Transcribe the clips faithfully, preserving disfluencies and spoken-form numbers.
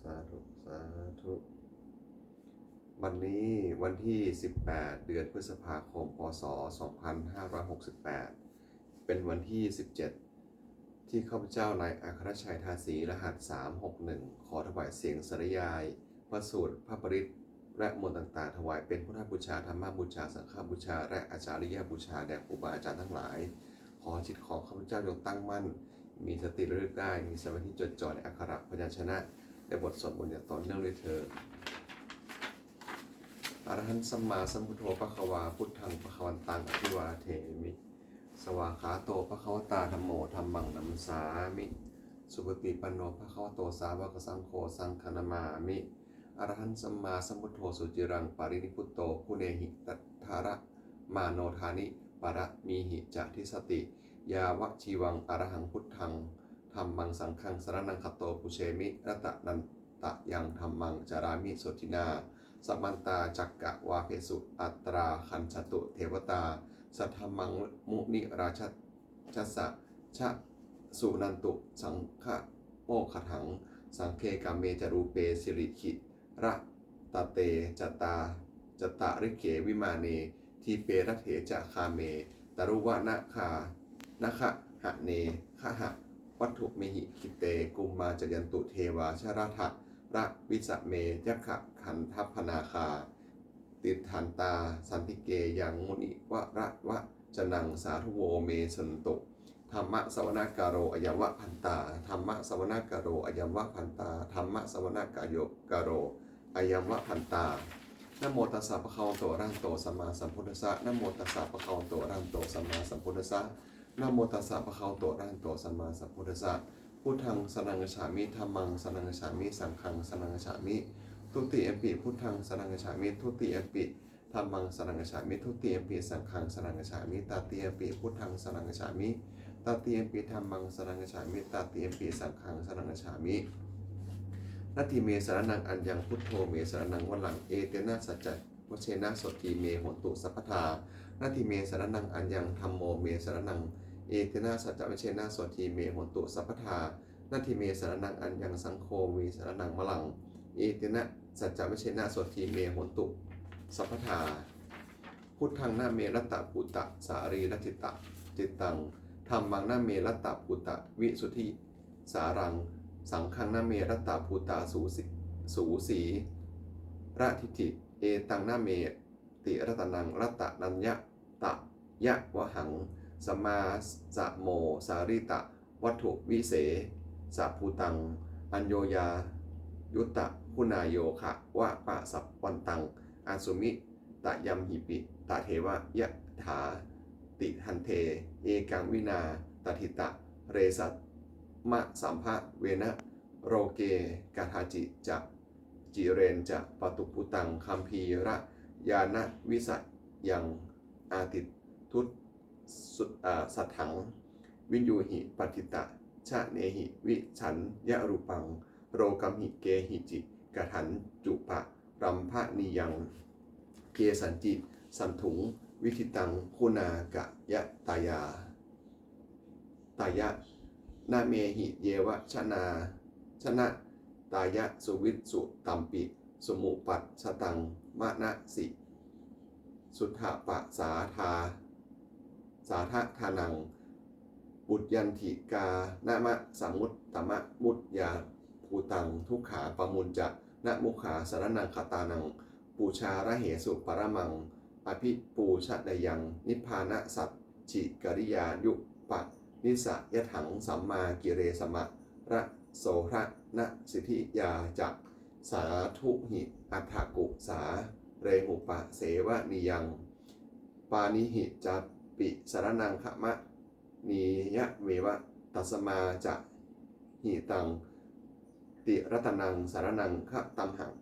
สาธุ สาธุ วันนี้วันที่ สิบแปด เดือนพฤษภาคม พ.ศ. สองพันห้าร้อยหกสิบแปด เป็นวันที่ สิบเจ็ด ที่ข้าพเจ้านายอัครชัย ทาสี รหัส สามหกหนึ่ง ขอถวายเสียงสาธยายพระสูตร พระปริตร และมนต์ต่างๆ ถวายเป็นพุทธบูชา ธรรมบูชา สังฆบูชา และอาจาริยบูชาแด่ครูบาอาจารย์ทั้งหลาย ขอจิตของข้าพเจ้าจงตั้งมั่น มีสติระลึกได้ มีสมาธิจดจ่อในอักขระพยัญชนะ และบทสวดมนต์อย่างต่อเนื่องด้วยเทอญ Arahaṃ sammāsambuddho bhagavā, buddhaṃ bhagavantaṃ abhivādemi. Svākkhāto bhagavatā dhammo, dhammaṃ namassāmi. Supaṭipanno bhagavato sāvakasaṅgho, saṅghaṃ namāmi. Arahaṃ sammāsambuddho suciraṃ parinibbuto, guṇehi tadadharamāno, dāni pāramīhi ca dissati. Yāvajīvaṃ arahaṃ buddhaṃ dhammaṃ saṅghaṃ saraṇaṃ gato, pūjemi ratanattayaṃ dhammaṃ carāmi sotthinā. Samantā cakkavāḷesu atrāgacchantu devatā, saddhammaṃ munirājassa suṇantu saggamokkhadaṃ. Sagge kāme ca rūpe girisikharataṭe cantalikkhe vimāne, dīpe raṭṭhe ca gāme taruvanagahane gehavatthumhi khette, bhummā cāyantu devā jalathalavisame yakkhagandhabbanāgā, tiṭṭhantā santike yaṃ munivaravacanaṃ sādhavo me suṇantu. Dhammassavanakālo ayam bhadantā. Dhammassavanakālo ayam bhadantā. Dhammassavanakālo ayam bhadantā. Namo tassa bhagavato arahato sammāsambuddhassa. Namo tassa bhagavato arahato sammāsambuddhassa. Namo tassa bhagavato arahato sammāsambuddhassa. Buddhaṃ saraṇaṃ gacchāmi. Dhammaṃ saraṇaṃ gacchāmi. Saṅghaṃ saraṇaṃ gacchāmi. Dutiyampi buddhaṃ saraṇaṃ gacchāmi. Dutiyampi dhammaṃ saraṇaṃ gacchāmi. Dutiyampi saṅghaṃ saraṇaṃ gacchāmi. Tatiyampi buddhaṃ saraṇaṃ gacchāmi. Tatiyampi dhammaṃ saraṇaṃ gacchāmi. Tatiyampi saṅghaṃ saraṇaṃ gacchāmi. Natthi me saraṇaṃ aññaṃ, buddho me saraṇaṃ varaṃ, etena saccavajjena sotthi me hotu sabbadā. Natthi me saraṇaṃ aññaṃ, dhammo me saraṇaṃ, etena saccavajjena sotthi me hotu sabbadā. Natthi me saraṇaṃ aññaṃ, saṅgho me saraṇaṃ varaṃ, etena saccavajjena sotthi me hotu sabbadā. Buddhaṃ name ratthabhūtasarīrathitaṃ, dhammaṃ name ratthabhūtavisuddhisāraṃ, saṅghaṃ name ratthabhūtasūsi-, sūsīradiṭṭhiṃ, etaṃ name tiratanaṃ ratanattayavhaṃ, samāsamosārita vatthuvisesabhūtaṃ, aññoññayuttaguṇayogavappasavantaṃ, asmiṃ tayamhipi tadeva yathā tiṭṭhante, ekaṃ vinā tathitā resamasambhavena, loke kadāci ca cireñca paṭibhuttaṃ, gambhīraññāṇavisayaṃ āditu su-, ā, satthaṃ, viññūhi paṇḍitajjanehi, vijaññarūpaṃ lokamhi kehici, kataññuparampanīyaṃ, kesañci sadduṃ vidittaṃ, guṇākāyatayā taya, namehi yeva janā, janattāya suviṃsu tampi, samupajjhataṃ manasi suddhapasādā, sādadānaṃ, puññantikā namassāmuttamamuññābhūtaṃ, dukkhā pamuñca na mukkhā saraṇaṃ gatānaṃ, pūjārahesu paramaṃ abhipūjanīyaṃ, nibbānasacchikiriyānupassiyadaṃ, sammākilesamalasodhanasiddhiyā ca, sādhūhi atthakusalanīyaṃ, pāṇinī capi saraṇaṃ gamanīyameva, tasmā ca hitaṃ tiratanaṃ saraṇaṃ gatamhaṃ.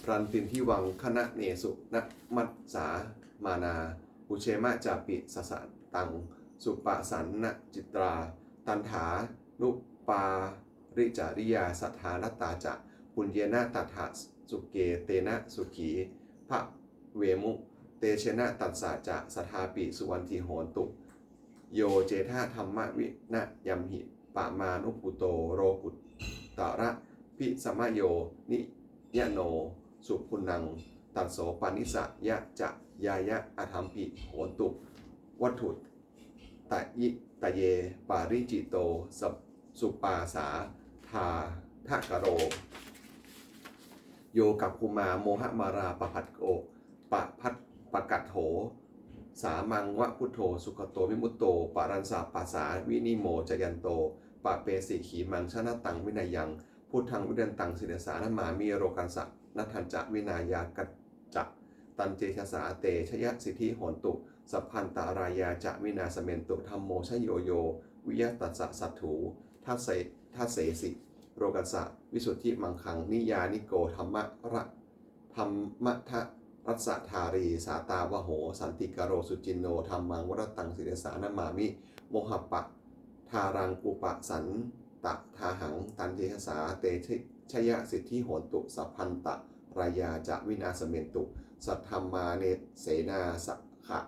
Randindivaṃ khaṇanesu namassāmānā, pūjema cāpi sāsanaṃ supasannamānā, taṇhānupāricariyaṃ saddhānattā ca, puññena tathā sukhe tena sukhī bhavemu, tejena tassa ca sadā pi suvatthi hotu. Yo cetvā dhammavinayamhi pamāṇuputo lokuttaradhisameyo niyāno suguṇaṃ tasopanissayañāya adampi hontu vatthuttaye paricito supāsādhakaro yo kakumā mohamalāpabhaṅgo pabhaṅgappakkho sāmaṃ va buddho sugato vimutto paraṃ sabbapāsā vinimocayanto pāpesi khemaṃ janataṃ vinayaṃ buddhaṃ vidantaṃ sirasā namāmi lokassa nāthañca vināyakañca tantejasā te jayasiddhi hontu sabbantarāyā ca vināsamentu dhammo dhajo yo viya tassa satthu dase- dasesi lokassa visuddhimaggaṃ niyyāniko dhammadha- dhammadharassa dhārī sātāvaho santikaro suciṇṇo dhammaṃ varantaṃ sirasā namāmi mohappadālaṃ upasantadāhaṃ tantejasā te jayasiddhi hontu sabbantarāyā ca vināsamentu saddhammānubhāvena saha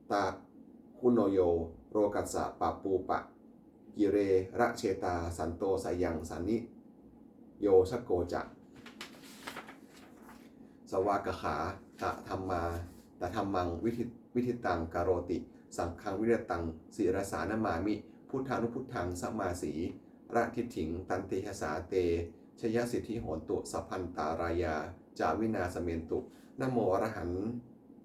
takuṇo yo lokassa pappupakilesajetā santo sayaṃ saniyojako ca svākkhātadhammaṃ viditaṃ karoti saṅghaṃ vidantaṃ sirasā namāmi buddhanubuddhaṃ samasīladiṭṭhiṃ tantejasā te jayasiddhi hontu sabbantarāyā ca vināsamentu namo arahaṃ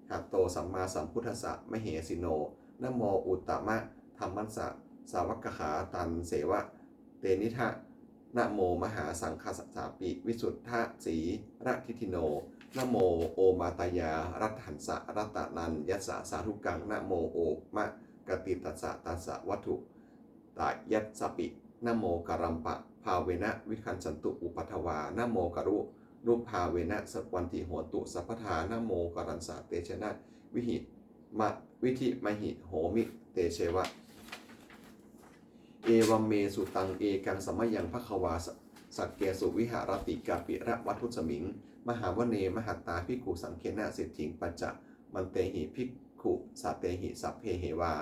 hato sammāsambuddhassa mahesino namo uttamadhammassa svākkhātaṃ devataṃ namo mahāsaṅghassāpi visuddhasīladiṭṭhino namo omātyāraddhassa ratanattayassa sādhukaṃ namo omakātītassa tassa vatthu tayassapi namo kārappabhāvena vigacchantu upaddavā namo karūnubhāvena sotthi hontu sabbadā namo kāraṃ sattejena vidhima- vidhimahi homi tejena. Evaṃ me sutaṃ ekaṃ samayaṃ bhagavā sakkesu viharati kapilavatthusmiṃ mahāvane mahatā bhikkhusaṅghena saddhiṃ pañcamattehi bhikkhusatehi sabbeheva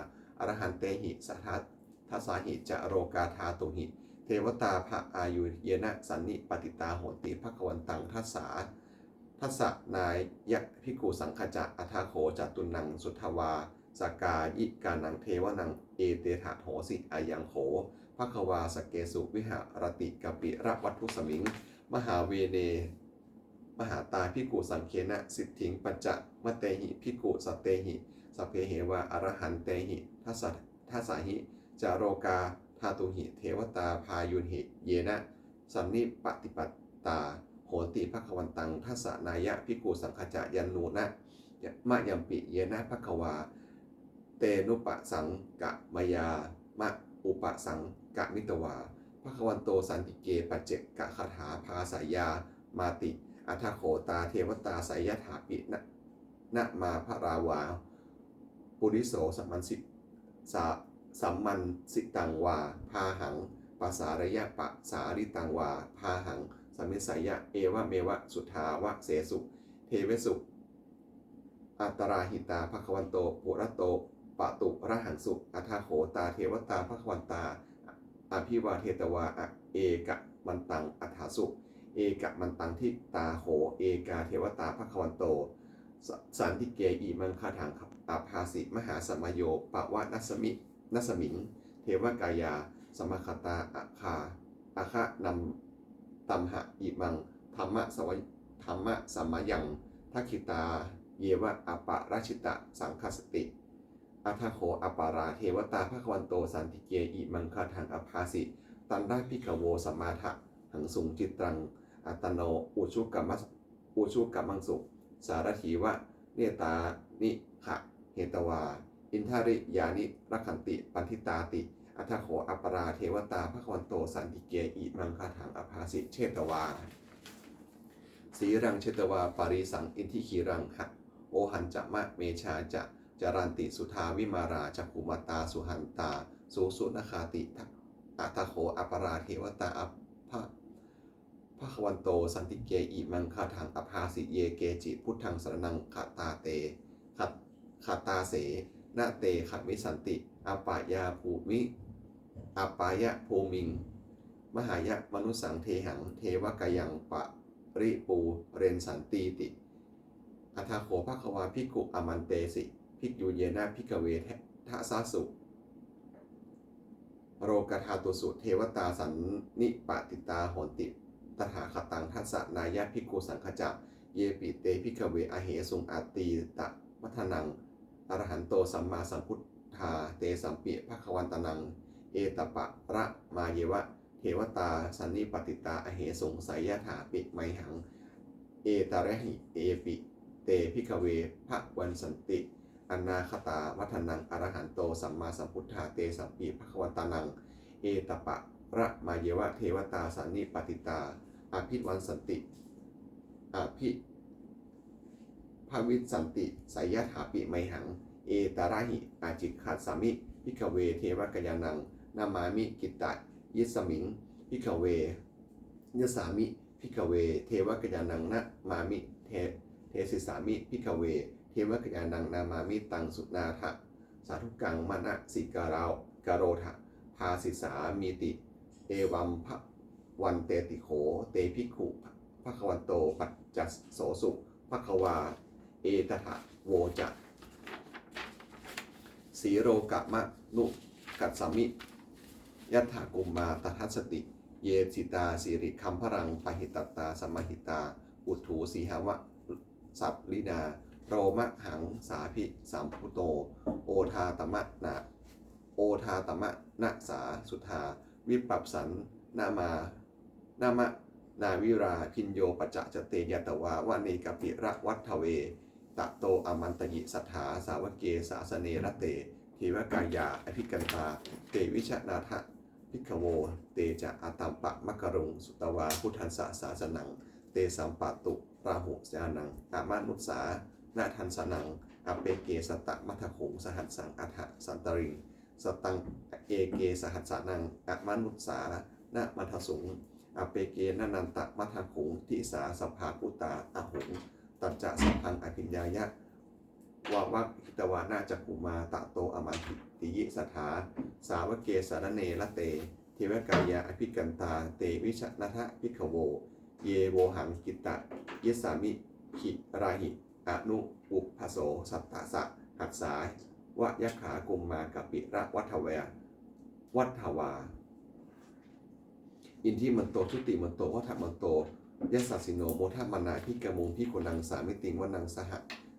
arahantehi saddasāhi ca lokadhātūhi devatā bāhāyujena sannipatitā honti bhagavantaṃ dassanāya bhikkhusaṅghañca. Atha kho catunnaṃ suddhāvāsakāyikānaṃ devānaṃ etadahosi: Ayaṃ kho bhagavā sakkesu viharati kapilavatthusmiṃ mahāvane mahatā bhikkhusaṅghena saddhiṃ pañcamattehi bhikkhusatehi sabbeheva arahantehi dassāhi ca lokadhātūhi devatā bāhāyujena sannipatitā honti bhagavantaṃ dassanāya bhikkhusaṅghañca. Yannūna mayampi yena bhagavā tenupasaṅkameyyāma upasaṅkamitvā bhagavato santike paccekagāthā bhāseyyāmāti. Atha kho tā devatā seyyathāpi nāma balavā puriso sammiñjitaṃ vā bāhaṃ pasāreyya pasāritaṃ vā bāhaṃ sammiñjeyya evameva suddhāvāsesu devesu antarahitā bhagavato purato pāturahaṃsu. Atha kho tā devatā bhagavantaṃ abhivādetvā ekamantaṃ aṭṭhaṃsu. Ekamantaṃ ṭhitā kho ekā devatā bhagavato santike imaṃ gāthaṃ abhāsi: Mahāsamayo pavanasmiṃ devakāyā samāgatā āgatamha imaṃ dhammasamayaṃ dakkhitāyeva aparājitasaṅghanti. Atha kho aparā devatā bhagavato santike imaṃ gāthaṃ abhāsi: Tatra bhikkhavo samādahaṃsu cittaṃ attano ujukamakaṃsu sārathīva nettāni gahetvā indriyāni rakkhanti paṇḍitāti. Atha kho aparā devatā bhagavato santike imaṃ gāthaṃ abhāsi: Chetvā khīlaṃ chetvā palighaṃ indakhīlaṃ ohaccamanejā caranti suddhā vimalā cakkhumatā sudantā susunāgāti. Atha kho aparā devatā bhagavato santike imaṃ gāthaṃ abhāsi: Ye keci buddhaṃ saraṇaṃ gatāse na te gamissanti apāyabhūmiṃ apāyabhūmiṃ mahāya manusaṃ dehaṃ devakayaṃ paripūressantīti. Atha kho bhagavā bhikkhū āmantesi bhikkhū yena bhikkhave dasasu lokadhātūsu devatā sannipatitā honti tathāgataṃ dassanāya bhikkhusaṅghañca. Yepi te bhikkhave ahesuṃ atītamaddhānaṃ arahanto sammāsambuddhā tesampi bhagavantānaṃ etaparamāyeva devatā sannipatitā ahesuṃ seyyathāpi mayhaṃ etarahi. Yepi te bhikkhave bhavissanti anāgatamaddhānaṃ arahanto sammāsambuddhā tesampi bhagavantānaṃ etaparamāyeva devatā sannipatitā abhivassati abhi bhavissanti seyyathāpi mayhaṃ etarahi. Ācikkhissāmi bhikkhave devakāyānaṃ nāmāni. Kittayissāmi bhikkhave desissāmi bhikkhave devakāyānaṃ nāmāni. De- desissāmi bhikkhave devakāyānaṃ nāmāni. Taṃ suṇātha sādhukaṃ manasikarotha bhāsissāmīti. Evaṃ bhagavanteti kho te bhikkhū bhagavato paccassosuṃ. Bhagavā etadavoca: Silokamanukassāmi yattha bhummā tadassati. Ye sitā girigabbharaṃ pahitattā samāhitā, puthū sīhāva sallīnā lomahaṃsābhisambhuno. Odātamanā odātamanasā suddhā vippasannamanāvilā, bhiyyo pañcasate ñatvā vane kāpilavatthave. Tato āmantayi satthā sāvake sāsane rate devakāyā abhikkantā. Te vijānātha bhikkhavo te ca ātappamakaruṃ. Sutvā buddhassa sāsanaṃ tesampāturahu ñāṇaṃ amanussāna dassanaṃ. Appeke satamaddakkhuṃ sahassaṃ atha sattariṃ. Sataṃ eke sahassānaṃ amanussānamaddasuṃ. Appekenanantamaddakkhuṃ disā sabbā phuṭā ahuṃ. Tañca sabbaṃ abhiññāya vavakkhitvāna cakkhumā. Tato āmantayi satthā sāvake sāsane rate devakāyā abhikkantā. Te vijānātha bhikkhavo ye vohaṃ kittayissāmi girāhi anupubbaso. Sattasahassā va yakkhā bhummā kāpilavatthavā. Iddhimanto jutimanto vaṇṇavanto yasassino modamānā abhikkāmuṃ bhikkhūnaṃ samitiṃ vanaṃ.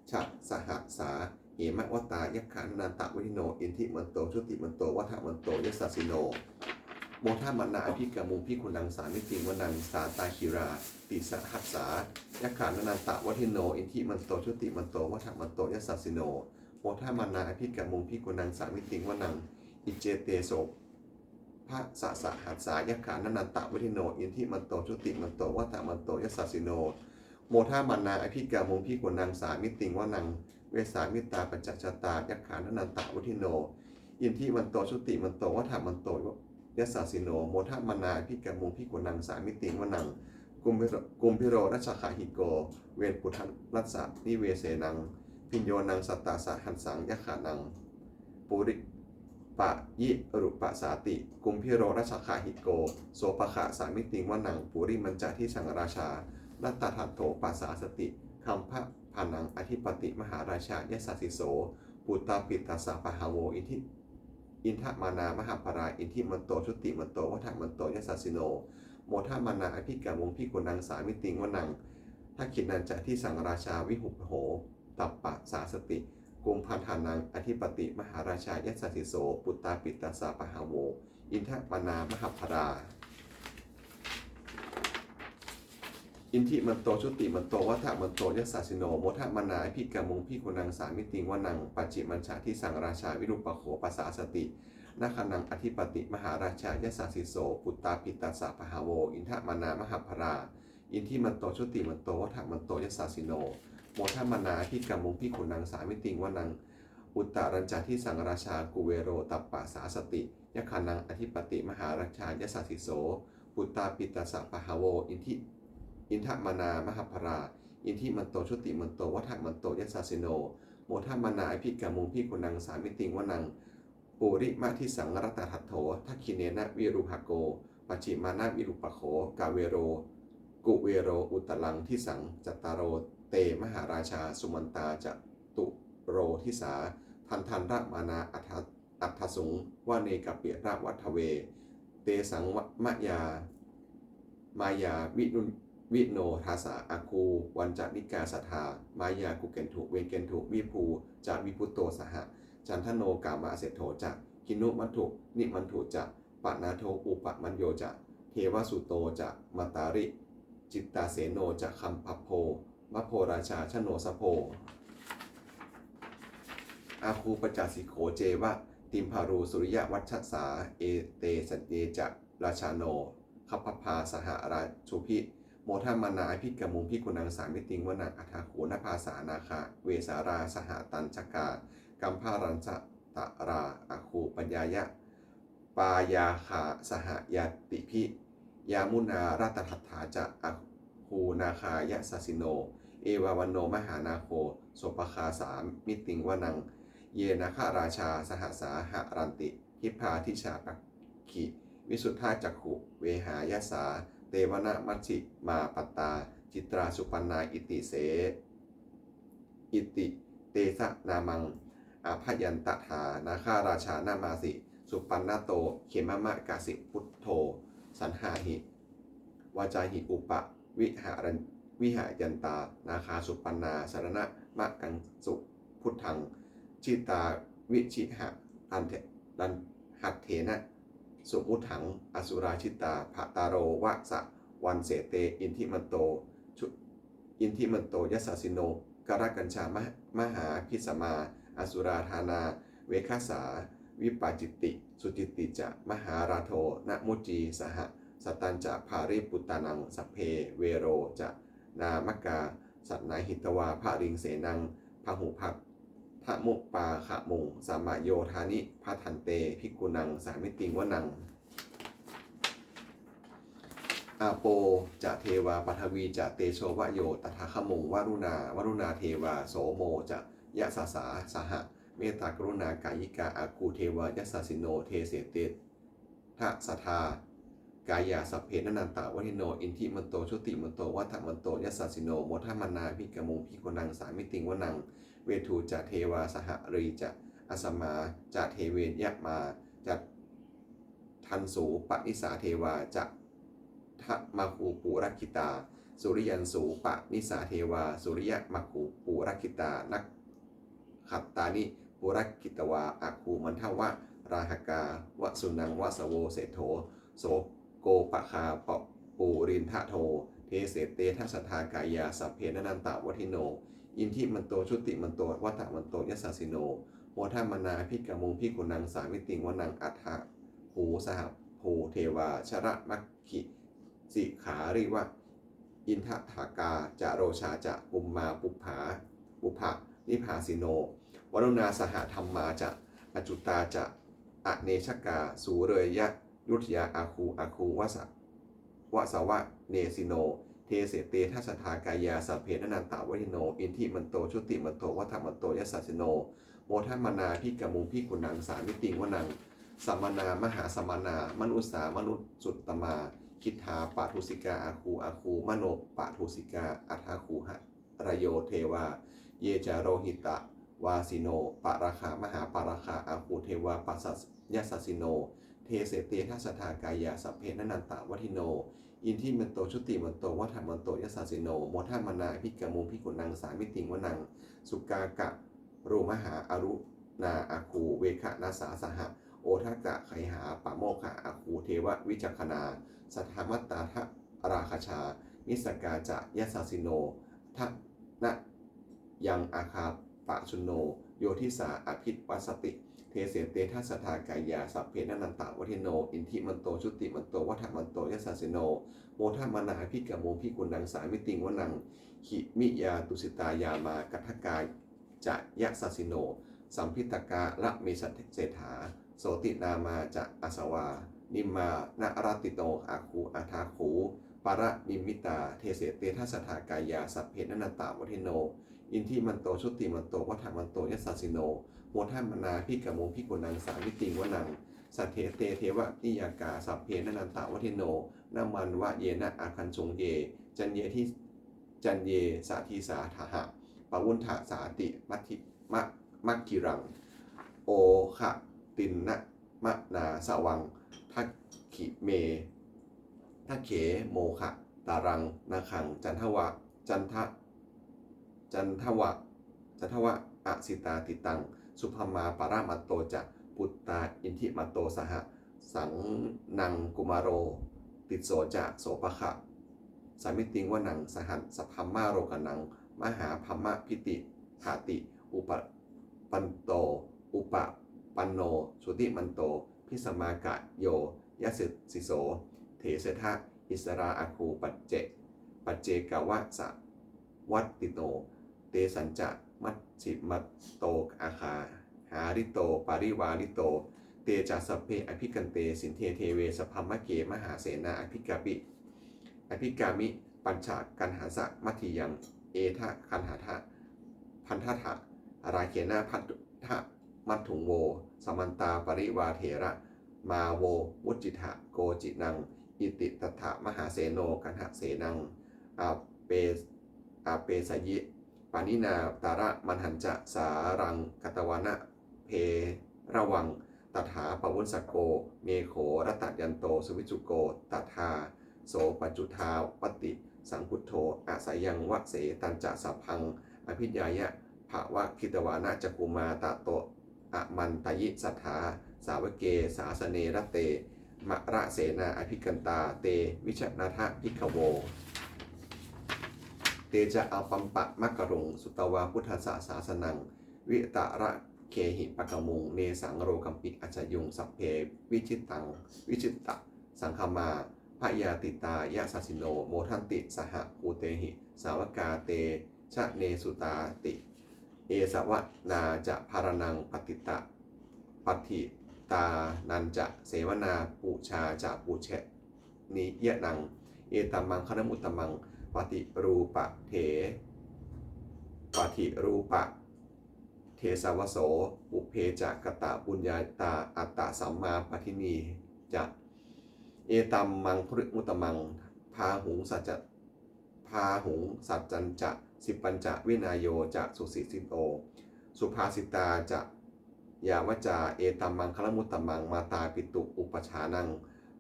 Sattasahassā hemavatā yakkhā nānattavaṇṇino. Iddhimanto jutimanto vaṇṇavanto yasassino modamānā abhikkāmuṃ bhikkhūnaṃ samitiṃ vanaṃ. Sātāgirā tisahassā yakkhā nānattavaṇṇino. Iddhimanto jutimanto vaṇṇavanto yasassino modamānā abhikkāmuṃ bhikkhūnaṃ samitiṃ vanaṃ. Iccete soḷasasahassā yakkhā nānattavaṇṇino. Iddhimanto jutimanto vaṇṇavanto yasassino modamānā abhikkāmuṃ bhikkhūnaṃ samitiṃ vanaṃ. Vessāmittā pañcasatā yakkhā nānattavaṇṇino. Iddhimanto jutimanto vaṇṇavanto yasassino modamānā abhikkāmuṃ bhikkhūnaṃ samitiṃ vanaṃ. Kumbhīro, kumbhīro rājagahiko vepullassa nivesanaṃ. Bhiyyo naṃ satasahassaṃ yakkhānaṃ puri- payirupāsati. Kumbhīro rājagahiko sopāga samitiṃ vanaṃ. Purimañca disaṃ rājā dhataraṭṭho pasāsati. Gandhabbānaṃ ādhipati mahārājā yasassi so. Puttāpi tassa bahavo inda- indamānā mahabbalā. Iddhimanto jutimanto vaṇṇavanto yasassino modamānā abhikkāmuṃ bhikkhūnaṃ samitiṃ vanaṃ. Dakkhiṇañca disaṃ rājā virūḷho tappasāsati. Kumbhaṇḍānaṃ ādhipati mahārājā yasassi so. Puttāpi tassa bahavo indamānā mahabbalā. Iddhimanto jutimanto vaṇṇavanto yasassino modamānā abhikkāmuṃ bhikkhūnaṃ samitiṃ vanaṃ. Pacchimañca disaṃ rājā virūpakkho pasāsati. Nagaṇaṃ ādhipati mahārājā yasassi so. Puttāpi tassa bahavo indamānā mahabbalā. Iddhimanto jutimanto vaṇṇavanto yasassino modamānā abhikkāmuṃ bhikkhūnaṃ samitiṃ vanaṃ. Uttarañca disaṃ rājā kuvero tappasāsati. Yakkhānaṃ ādhipati mahārājā yasassi so. Puttāpi tassa bahavo indi- indamānā mahabbalā. Iddhimanto jutimanto vaṇṇavanto yasassino modamānā abhikkāmuṃ bhikkhūnaṃ samitiṃ vanaṃ. purimadisaṃ dhataraṭṭho, dakkhiṇena virūḷhako, pacchimena virūpakkho, kuvero, kuvero uttaraṃ disaṃ. Cattāro te mahārājā, sumantā caturo disā, daddallamānā aṭṭha- aṭṭhaṃsu vane kāpilavatthave. Tesaṃ va- māyā- māyāvino dāsā, āgū vañcanikā saṭhā, māyā kuṭeṇḍu veṭeṇḍu, viṭū ca viṭuṭo saha, candano kāmaseṭṭho ca, kinnughaṇḍu nighaṇḍu ca, panādo opamañño ca, devasūto ca mātali, cittaseno ca gandhabbo, naḷorājā janosabho, āgū pañcasikho ceva, timbarū suriyavacchasā. Ete caññe ca rājāno, gandhabbā saha rājubhi, modamānā abhikkāmuṃ, bhikkhūnaṃ samitiṃ vanaṃ. Athāgū nābhasā nāgā, vesālā sahatacchakā, kambalassatarā āgū pāyāgā saha ñātibhi, yāmunā dhataraṭṭhā ca, āgū nāgā yasassino, erāvaṇo mahānāgo, sopāga samitiṃ vanaṃ. Ye nāgarājā sahasā haranti, dibbā dijā pakkhi visuddhacakkhū, vehāyasā te vanamajjhā, pattā citrā supaṇṇā iti se- iti tesa nāmaṃ. Abhayantadā nāgarājānamāsi, supaṇṇato khemamakāsi buddho, saṇhāhi vācāhi upaviharan- vihayantā, nāgā supaṇṇā saraṇamakaṃsu buddhaṃ, jitā vijitahatthe- hattena samuddaṃ, asurā sitā bhātaro vāsavassete, iddhimanto su- iddhimanto yasassino, kālakañjā ma- mahābhismā, asurā dānaveghasā vipāciti, sucitti ca mahārādo namucī saha, satañca baliputtānaṃ sabbe verocanāmakā, sannayhitvā baliṃ senaṃ rāhubhaddamupāgamuṃ, samayodāni bhaddante bhikkhūnaṃ samitiṃ vanaṃ. Āpo ca devā paṭhavī ca tejo vāyo tadāgamuṃ, varuṇā vāruṇā devā somo ca yasasā saha, mettākaruṇākāyikā āgū devā yasassino, desete dasadhā kāyā sabbe nānattavaṇṇino, iddhimanto jutimanto vaṇṇavanto yasassino, modamānā abhikkāmuṃ bhikkhūnaṃ samitiṃ vanaṃ. Veṇḍū ca devā sahalī ca asamā ca devā yamā, candassūpanisā devā candamāgū purakkhitā, suriyassūpanisā devā suriyamāgū purakkhitā, nakkhattāni purakkhitvā āgū mandavalāhakā, vasūnaṃ vāsavo seṭṭho sopāga purindado, desete dasadhā kāyā sabbe nānattavaṇṇino, iddhimanto jutimanto vaṇṇavanto yasassino, modamānā abhikkāmuṃ bhikkhūnaṃ samitiṃ vanaṃ. Athāgū sahabhū devā jalamaggisikhāriva, indagā ca rojā ca ummāpupphanibhāsino, varuṇā sahadhammā ca accutā ca anejakā, sūleyyarucirā āgū āgū vāsa- vāsavanesino, desete dasadhā kāyā sabbe nānattavaṇṇino, iddhimanto jutimanto vaṇṇavanto yasassino, modamānā abhikkāmuṃ bhikkhūnaṃ samitiṃ vanaṃ. Samānā mahāsamānā mānusā mānusuttamā, khiḍḍāpadosikā āgū āgū manopadosikā, athāgū harayo devā ye ca lohitavāsino, pāragā mahāpāragā āgū devā passa yasassino, desete dasadhā kāyā sabbe nānattavaṇṇino, iddhimanto jutimanto vaṇṇavanto yasassino, modamānā abhikkāmuṃ bhikkhūnaṃ samitiṃ vanaṃ. Sukkā karumhā aruṇā āgū veghanasā saha, odakagayhā pāmokkhā āgū devā vicakkhaṇā, sadāmattā hāragajā missakā ca yasassino, thanayaṃ āgā pajjunno yo disā abhivassati, desete dasadhā kāyā sabbe nānattavaṇṇino, iddhimanto jutimanto vaṇṇavanto yasassino, modamānā abhikkāmuṃ bhikkhūnaṃ samitiṃ vanaṃ. Khemiyā tusitā yāmā kaṭṭhakā ca yasassino, lambitakā lāmaseṭṭhā jotināmā ca āsavā, nimmānaratino āgū athāgū paranimmitā, desete dasadhā kāyā sabbe nānattavaṇṇino, iddhimanto jutimanto vaṇṇavanto yasassino, modamānā abhikkāmuṃ bhikkhūnaṃ samitiṃ vanaṃ. Saṭṭhete devanāyakā sabbe nānattavaṇṇino, nāmanvayena āgañchuṃ ye caññe di-, caññe sadisā daṭṭhā. Pavutthajātimakkhilaṃ oghatiṇṇamanāsavaṃ, dakkhiṇe dakkhiṇe mokhajjhaṃ nāgaṃ candava canda candava candava asitātitaṃ. Subrahmā paramatto ca puttā iddhimato saha, sanaṅkumāro tisso ca sopāga samitiṃ vanaṃ. Sahassabrahmalokānaṃ mahābrahmābhitiṭṭhati, upapanno upapanno jutimanto bhismākāyo yasassi so. Tesañca issarā āgū pacce paccekavassa vattino, tesañca majjhimato āgā hārito parivārito. Te ca sabbe abhikkante sinde deve sabrahmake, mahāsenā abhikkāmi abhikkāmi passa kaṇhassa mandiyaṃ. Etha gaṇhatha bandhatha rāgena bandhamatthu vo, samantā parivāretha mā vo muñcittha koci naṃ. Iti tattha mahāseno kaṇhasenaṃ ape apesayi, pāṇinā talamāhacca saraṃ katvāna bheravaṃ. Tadā pāvussako megho ratayanto savijjuko, tadā so paccudāvatti saṅkuddho asayaṃvase. Tañca sabbaṃ abhiññāya vavakkhitvāna cakkhumā, tato āmantayi satthā sāvake sāsane rate. Mārasenā abhikkantā te vijānātha bhikkhavo. Te ca ātappamakaruṃ sutvā buddhassa sāsanaṃ, vītarāgehi pakkāmuṃ nesaṃ lomampi iñjayuṃ. Sabbe vijitasaṅgāmā bhayātītā yasassino, modanti saha bhūtehi sāvakā te janesutāti. Esavanā ca bālānaṃ pattita pattidānañca sevanā, pūjā ca pūjanīyānaṃ etammaṅgalamuttamaṃ. Paṭirūpadese paṭirūpadesavāso, pubbe ca katapuññatā attasammāpaṇidhi ca etammaṅgalamuttamaṃ. Bāhuṃ sacca bāhuṃ saccañca sippañca vinayo ca susikkhito, subhāsitā ca yā vācā etammaṅgalamuttamaṃ. Mātāpituupaṭṭhānaṃ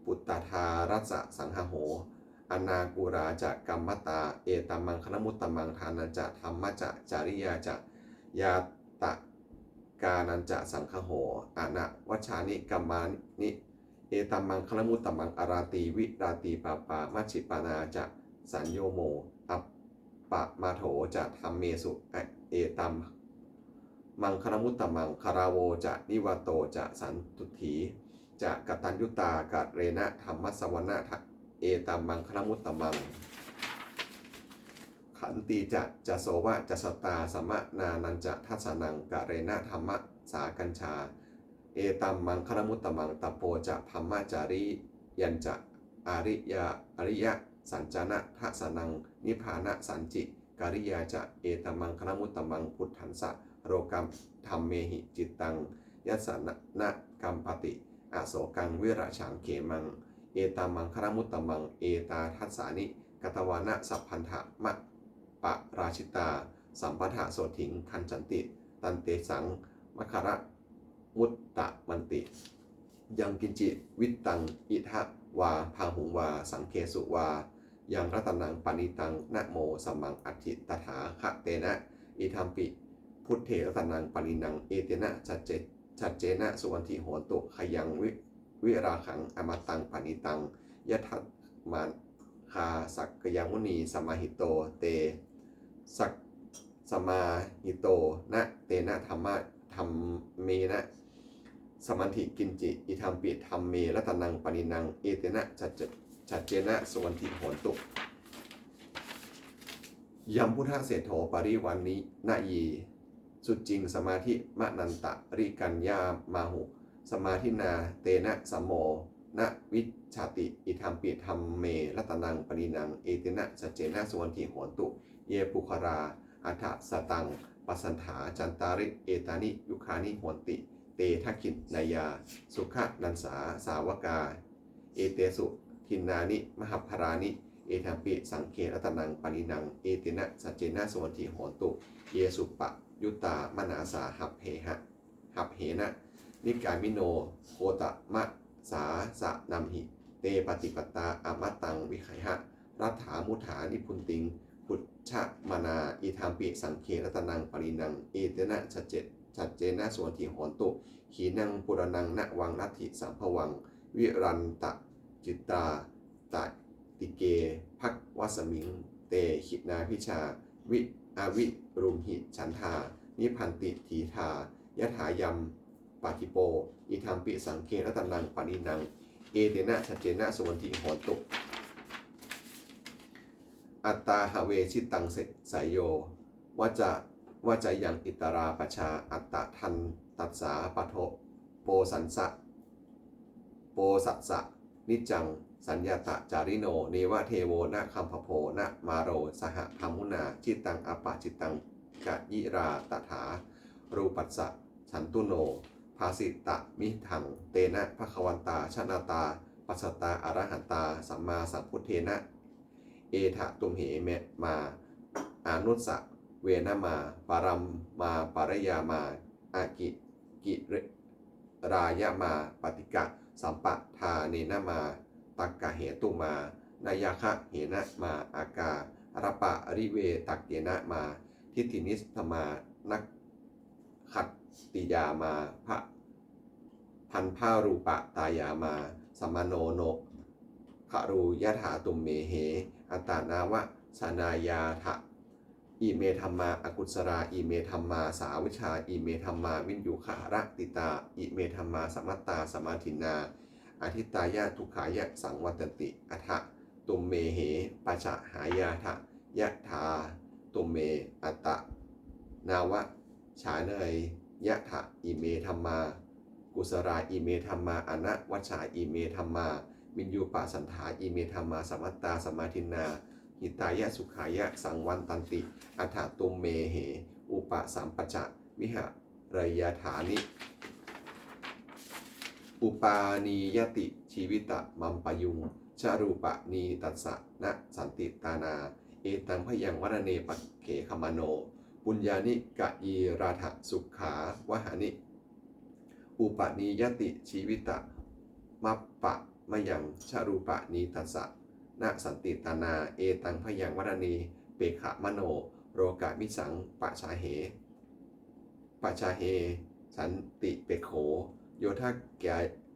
puttadārassa saṅgaho, anākulā ca kammantā etammaṅgalamuttamaṃ. Dānañca dhammacāriyā ca ñātakānañca saṅgaho, anavajjāni kammāni etammaṅgalamuttamaṃ. Āratī viratī pāpā majjapānā ca saññamo, appamādo ca dhammesu etammaṅgalamuttamaṃ. Gāravo ca nivāto ca santuṭṭhī ca kataññutā kālena dhammassavanaṃ etammaṅgalamuttamaṃ. Khantī ca sovacassatā samaṇānañca dassanaṃ kālena dhammasākacchā etammaṅgalamuttamaṃ. Tapo ca brahmacariyañca ariya ariyasaccāna dassanaṃ nibbānasacchikiriyā ca etammaṅgalamuttamaṃ. Phuṭṭhassa lokadhammehi cittaṃ yassa na kampati asokaṃ virajaṃ khemaṃ etammaṅgalamuttamaṃ. Etādisāni katvāna sabbatthamaparājitā sabbattha sotthiṃ gacchanti tantesaṃ maṅgalamuttamanti. Yaṅkiñci vittaṃ idha vā bāhuṃ vā saṅghesu vā yaṃ ratanaṃ paṇītaṃ na no samaṃ atthi tathāgatena idampi buddhe ratanaṃ paṇītaṃ etena sacce saccena suvatthi hotu. Khayaṃ vi virāgaṃ amataṃ paṇītaṃ yadajjhagā sakyamunī samāhito te sak samāhito na tena dhamma dhammena samatthi kiñci idampi dhamme ratanaṃ paṇītaṃ etena sacce saccena suvatthi hotu. Yambuddhaseṭṭho parivaṇṇayī suciṃ samādhimānantarikaññamāhu samādhinā tena samo na vijjati idampi dhamme ratanaṃ paṇītaṃ etena saccena suvatthi hotu. Ye puggalā aṭṭhasataṃ pasatthā, cattāri etāni yugāni honti, te dakkhiṇeyyā sugatassa sāvakā, etesu dinnāni mahapphalāni, idampi saṅghe ratanaṃ paṇītaṃ, etena saccena suvatthi hotu, ye suppayuttā manasā sabbeha sabbathena nikkāmino gotamasāsanamhi, te pattipattā amataṃ vigayha, laddhā mudhā nibbutiṃ bhuñjamānā, idampi saṅghe ratanaṃ paṇītaṃ, etena sacce- saccena suvatthi hotu, khīṇaṃ purāṇaṃ navaṃ natthi sambhavaṃ, virattacittāyataticcitā tike bhavasmiṃ, te khīṇabījā vi- avirūḷhichandā, nibbanti dhiṭṭhā yathāyampadīpo, idampi saṅghe ratanaṃ paṇītaṃ, etena saccena suvatthi hotu. Atthā have jitaṃ se- seyo, vacca- vaccayaṃ itarā pajā, attadantassa paṭhaposassā- posassā, niccaṃ saññatacārino, neva devo na gandhabbo na māro, saha brahmunā jitaṃ apajitaṃ, kayirā tathārūpassa santuṇo, bhāsitamiddhaṃ tena bhagavatā, janatā passatā arahatā sammāsambuddhena, etha tumhe ma- mā anusavena mā, paramā pariyā mā, akikirāya mā, paṭighasampadanena mā, takkhetu mā, nāyagāhena mā, akālaparivetakkena mā, diṭṭhinidhamānakhattiyā mā, bha- bhaṇḍārūpatāyā mā, samāno no khlu yathā tumhehi, attanāva janāyātha. Ime dhammā akusalā, ime dhammā sāvajjā, ime dhammā viññugarahitā, ime dhammā samattā samādinnā, adhitāya dukkhāya saṃvattanti. Atha tumhehi pacchahāyātha, yathā tumhe attanāva janāyātha. Ime dhammā kusalā, ime dhammā anavajjā, ime dhammā viññuppasatthā, ime dhammā samattā samādinnā, hitāya sukhāya saṃvattanti. Atha tumhehi upasampajja vihareyyathāti. Upānīyati jīvitamappamāyu, ca rūpaṃ nītassa na sandiṭṭhānā, etaṃ bhayaṃ maraṇe pakkhe gamano, puññāni kayirātha sukhāvahāni. Upānīyati jīvitamappamāyu, ca rūpaṃ nītassa na sandiṭṭhānā, etaṃ bhayaṃ maraṇe pakkhe gamano, rogāmisaṃ pajāhe- pajāhe santipakkho, yodha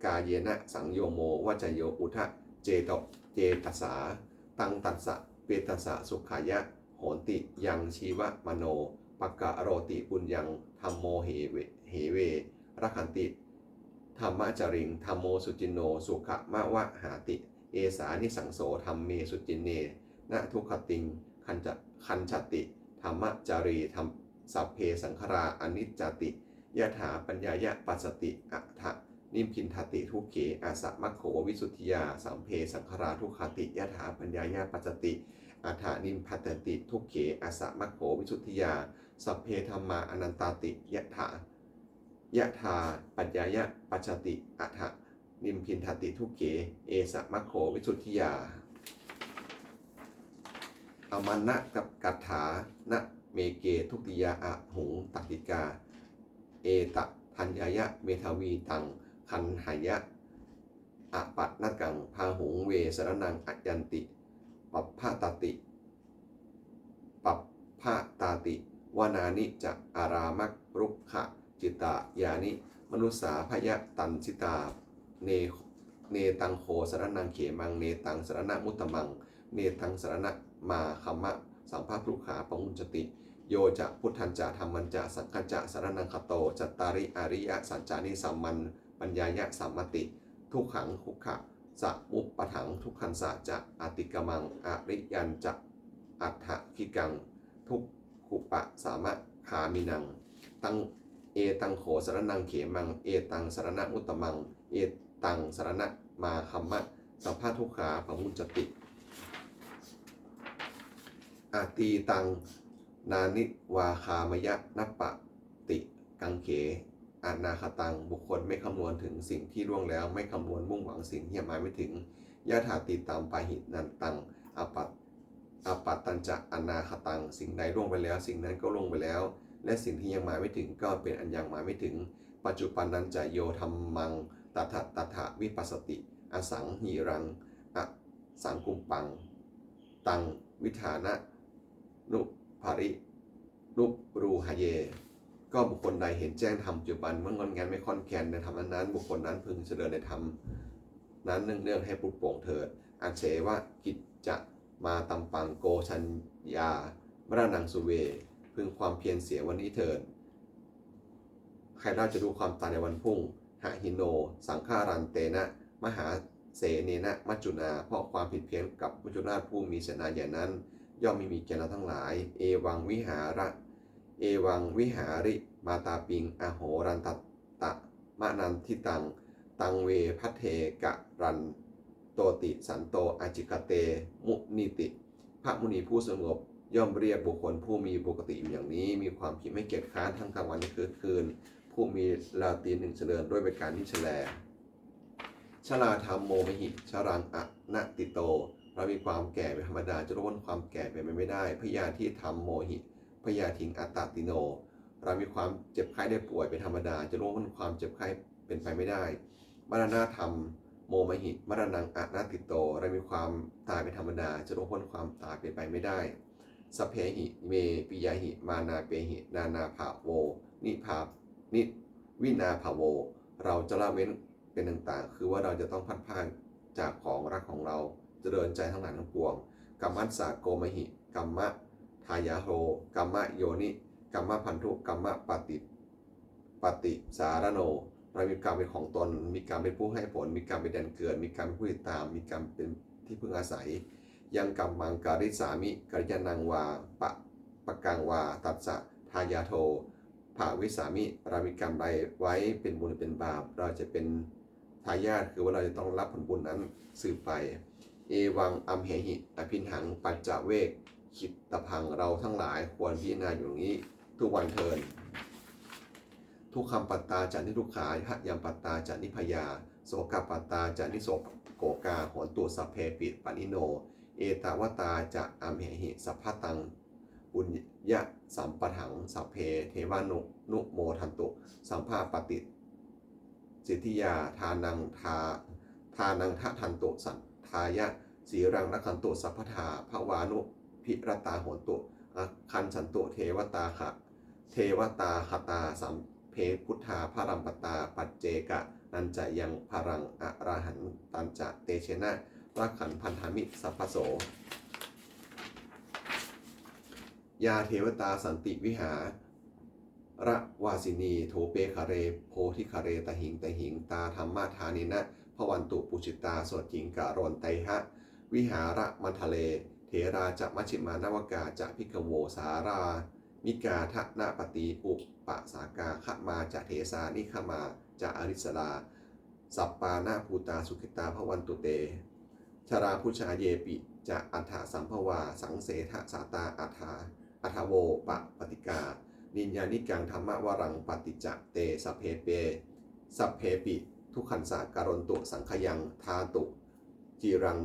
kāyena saṃyogo, vācāyo uda ceto- cetasā, taṃ tassa petāssa sukhāya honti. Yaṃ jīvamāno pakaroti puññaṃ, dhammo heve- heve rakkhanti dhammacariyaṃ, dhammo suciṇṇo sukhaṃ vahāti, esā nisaṃso dhamme suciṇṇe, na dugatiṃ gaccati. Dhammacare dham- sabbe saṅkhārā aniccāti, yadā paññāya passati, atha nibbindati dukkhe, assa maggo visuddhiyā. Sabbe saṅkhārā dukkhāti, yadā paññāya passati, atha nibbindati dukkhe, assa maggo visuddhiyā. Sabbe dhammā anattāti, yadā yadā paññāya passati, atha nibbindati dukkhe, assa maggo visuddhiyā. Amānakaṭṭhā na me ke dutiyā ahuṃ, tatthikā etapaññāya, medhāvī taṃ gaṇheyya apannakaṃ. Bāhuṃ ve saraṇaṃ yanti, pabhātati pabhātati, vanāni ca ārāmarukkhacitrayāni, manussā bhayataṃ jitā, ne- netaṃ kho saraṇaṃ khemaṃ, netaṃ saraṇamuttamaṃ, netaṃ saraṇamāgamma, sabbadukkhā pamuñcati. Yo ca buddhañca dhammañca saṅghañca saraṇaṃ gato, cattāri ariyasaccāni, sammāpaññāya samāyappati, dukkhaṃ dukkhasamuppadaṃ, dukkhassa ca atikkamaṃ, ariyañca aṭṭhaṅgikaṃ, dukkhūpasamagāminaṃ. Taṃ etaṃ kho saraṇaṃ khemaṃ, etaṃ saraṇamuttamaṃ, etaṃ saraṇamāgamma, sabbadukkhā pamuñcati. Atītaṃ nānvāgameyya nappaṭikaṅkhe anāgataṃ. บุคคลไม่คำนวณถึงสิ่งที่ล่วงแล้ว ไม่คำนวณมุ่งหวังสิ่งที่ยังมาไม่ถึง Yadatītampāhi nāntaṃ appat appattañca anāgataṃ. สิ่งใดล่วงไปแล้ว สิ่งนั้นก็ล่วงไปแล้ว และสิ่งที่ยังมาไม่ถึงก็เป็นอันยังมาไม่ถึง Paccuppannañca yo dhammaṃ tattha tattha vipassati, asaṃhiraṃ asaṅkuppaṃ taṃ viddhānuparirūḷhaye. ก็บุคคลใดเห็นแจ้งธรรมปัจจุบัน ไม่ง่อนแง่นไม่คลอนแคลนในธรรมนั้นๆ บุคคลนั้นพึงเจริญในธรรมนั้นเนืองๆ ให้ปรุโปร่งเถิด Ajjeva kiccamātappaṃ ko jaññā maraṇaṃ suve. พึงความเพียรเสียวันนี้เถิด ใครเล่าจะรู้ความตายในวันพรุ่ง Hino saṅgarantena mahāsenena maccunā. เพราะความผิดเพี้ยนกับมัจจุราชผู้มีเสนาใหญ่นั้น ย่อมไม่มีแก่เราทั้งหลาย Evaṃ vihāra evaṃ vihārimātāpiṃ ahorantamatanditaṃ, taṃ ve bhaddekaranto ācikkhate munīti. พระมุนีผู้สงบย่อมเรียกบุคคลผู้มีปกติอยู่อย่างนี้ มีความเพียรไม่เกียจคร้านทั้งกลางวันและกลางคืน ผู้มีราตรีหนึ่งเจริญด้วยประการนี้แล Jarādhammomhi jaraṃ anatīto. เรามีความแก่เป็นธรรมดา จะล่วงพ้นความแก่เป็นไปไม่ได้ Byādhidhammomhi byādhiṃ anatīno. เรามีความเจ็บไข้ได้ป่วยเป็นธรรมดา จะล่วงพ้นความเจ็บไข้เป็นไปไม่ได้ Maraṇadhammomhi maraṇaṃ anatīto. เรามีความตายเป็นธรรมดา จะล่วงพ้นความตายเป็นไปไม่ได้ Sabbehi me piyāhi manāpehi nānābhāvo nibhā- ni- vinābhāvo. เราจะละเว้นเป็นต่างๆ คือว่าเราจะต้องพลัดพรากจากของรักของเรา เจริญใจทั้งหลายทั้งปวง Kammassagomhi kammadāyādo kammayoni kammabandhu kammapaṭi- paṭisaraṇo. เรามีกรรมเป็นของตน มีกรรมเป็นผู้ให้ผล มีกรรมเป็นแดนเกิด มีกรรมเป็นผู้ติดตาม มีกรรมเป็นที่พึ่งอาศัย Yaṃ kammaṃ karissāmi kalyāṇaṃ vā pāpakaṃ vā tassa dāyādo bhavissāmi. เรามีกรรมใดไว้เป็นบุญหรือเป็นบาป เราจะเป็นทายาท คือว่าเราจะต้องรับผลบุญนั้นสืบไป Evaṃ amhehi abhiṇhaṃ paccavekkhitabbhaṃ. เราทั้งหลายควรพิจารณาอยู่อย่างนี้ทุกวันเทิน Dukkhappattā ca niddukkhā bhayappattā ca nibbhayā sokappattā ca nissokā hontu sabbepi pāṇino. Ettāvatā ca amhehi sambhataṃ puññasampadaṃ sabbe devānumodantu sabbapaṭisiddhiyā. Dānaṃ dā- dānaṃ dadantu saddhāya sīlaṃ rakkhantu sabbadā bhāvanubhiratā hontu akkhaṇhantu devatāga- devatāgatā. Sabbe buddhā balappattā paccekānañca yaṃ balaṃ arahantañca tejena rakkhaṃ bandhāmi sabbaso. Yā devatā santi vihāravāsinī thūpe ghare bodhighare tahiṃ tahiṃ tā dhammadānena bhavantu pūjitā sotthiṃ karontedha vihāramaṇḍale. Therā ca majjhimā navakā ca bhikkhavo sārāmikā dānapatī upāsakā gāmā ca desā nigamā ca ārissarā sappāṇabhūtā sukhitā bhavantu te. Jalābujā yepi ca aṇḍasambhavā saṃsedajātā athavopapātikā niyyānikaṃ dhammavaraṃ paṭicca te sabbe sabbepi dukkhassa karontu saṅkhayaṃ. Ṭhātu ciraṃ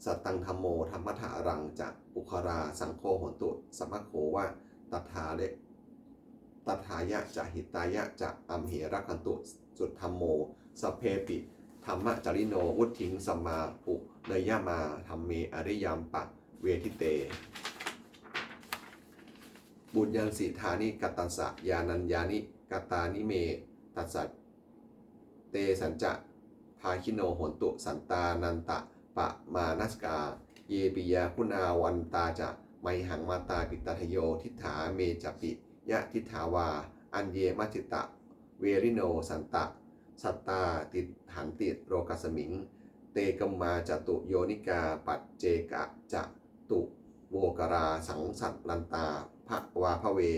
sataṃ dhammo dhammaddharaṃ ca puggalā saṅgho hontu samaggo va tathāya ca hitāya ca amhe rakkhatu saddhammo. Sabbepi dhammacārino vuḍḍhiṃ samāpuṇeyyāma dhamme ariyappavedite. Puññaṃ issitani katassa yānaññāni katāni me tassa tesañca bhāgino hontu sattānantapaṇṇarasikā. Ye piyā guṇavantā ca mayhaṃ mātāpitādāyo diṭṭhā me ca piyadiṭṭhā vā aññe majjhattaverino sattā tiṭṭhanti lokasmiṃ. Te kāmā catūyonikā pañcekā ca tūvokārā saṃsarantā bhavābhave.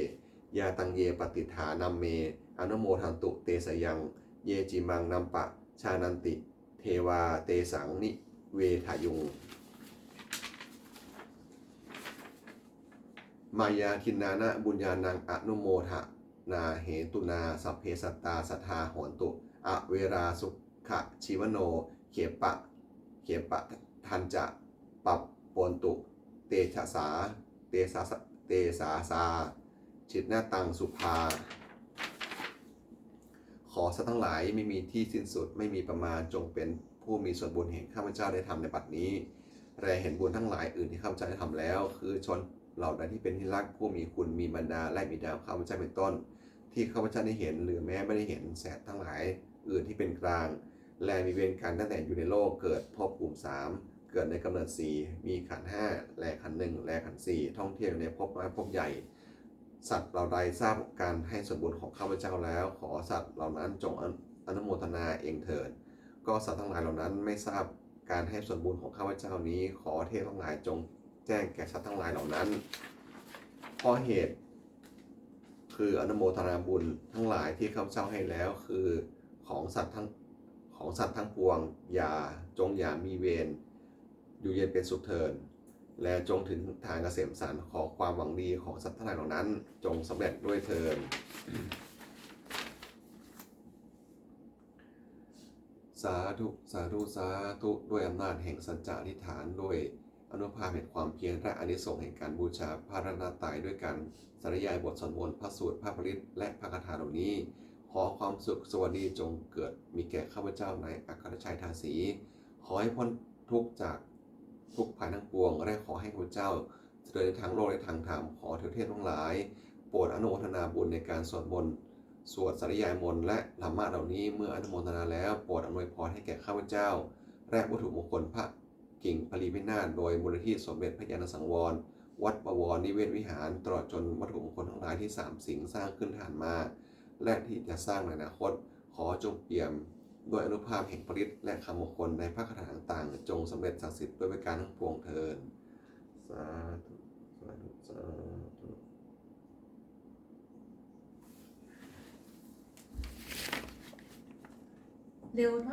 Yā taṃ ye patiṭṭhā nāma me anumodantu te sayaṃ. Ye cāimaṃ nappajānanti devā tesaṃ nivedayuṃ. Mayā dinnāna puññānaṃ anumodanahetunā sabbe sattā sadā hontu averā sukhajīvino. Khippa khippahañca papontu tejasā tejasā tejasā jinataṃ subhā. ขอสัตว์ทั้งหลายไม่มีที่สิ้นสุด ไม่มีประมาณ จงเป็นผู้มีส่วนบุญแห่งข้าพเจ้าได้ทำในบัดนี้ และเห็นบุญทั้งหลายอื่นที่ข้าพเจ้าได้ทำแล้ว คือชนเหล่าใดที่เป็นที่รัก ผู้มีคุณ มีบรรดา และบิดาของข้าพเจ้าเป็นต้น ที่ข้าพเจ้าได้เห็น หรือแม้ไม่ได้เห็น สัตว์ทั้งหลายอื่นที่เป็นกลาง และมีเวรกันตั้งแต่อยู่ในโลก เกิดภพภูมิสาม เกิดในกำเนิดสี่ มีขันธ์ห้า และขันธ์หนึ่ง และขันธ์สี่ ท่องเที่ยวอยู่ในภพน้อยภพใหญ่ สัตว์เหล่าใดทราบการให้ส่วนบุญของข้าพเจ้าแล้ว ขอสัตว์เหล่านั้นจงอนุอนุโมทนาเองเถิด ก็สัตว์ทั้งหลายเหล่านั้นไม่ทราบการให้ส่วนบุญของข้าพเจ้านี้ ขอเทพทั้งหลายจงแจ้งแก่สัตว์ทั้งหลายเหล่านั้น เพราะเหตุคืออนุโมทนาบุญทั้งหลายที่ข้าพเจ้าให้แล้ว คือของสัตว์ทั้งของสัตว์ทั้งปวง อย่าจงอย่ามีเวร อยู่เย็นเป็นสุขเถิด และจงถึงทางเกษมสันต์ ขอความหวังดีของสัตว์ทั้งหลายเหล่านั้น จงสำเร็จด้วยเถิด สาธุ สาธุ สาธุ ด้วยอำนาจแห่งสัจจะอธิษฐาน ด้วยอานุภาพแห่งความเพียร และอานิสงส์แห่งการบูชาพระรัตนตรัย ด้วยการสาธยายบทสวดมนต์ พระสูตร พระปริตร และพระคาถาเหล่านี้ ขอความสุขสวัสดีจงเกิดมีแก่ข้าพเจ้าในอัครชัยทาสี ขอให้พ้นทุกข์จากทุกข์ภัยทั้งปวง และขอให้ข้าพเจ้าเจริญในทางโลกและทางธรรม ขอเทวเทพทั้งหลาย โปรดอนุโมทนาบุญในการสวดมนต์ สวดสาธยายมนต์ และธรรมะเหล่านี้ เมื่ออนุโมทนาแล้ว โปรดอำนวยพรให้แก่ข้าพเจ้า และวัตถุมงคลพระกิ่งพลีพินาศ โดยมูลนิธิสมเด็จพระญาณสังวร วัดบวรนิเวศวิหาร ตลอดจนวัตถุมงคลทั้งหลายที่สามสิงห์สร้างขึ้นผ่านมา และที่จะสร้างในอนาคต ขอจงเปี่ยมด้วยอานุภาพแห่งปริตร และคำมงคลในพระคาถาต่างๆ จงสำเร็จศักดิ์สิทธิ์ด้วยประการทั้งปวงเทอญ สาธุ สาธุ สาธุ เร็วเท่า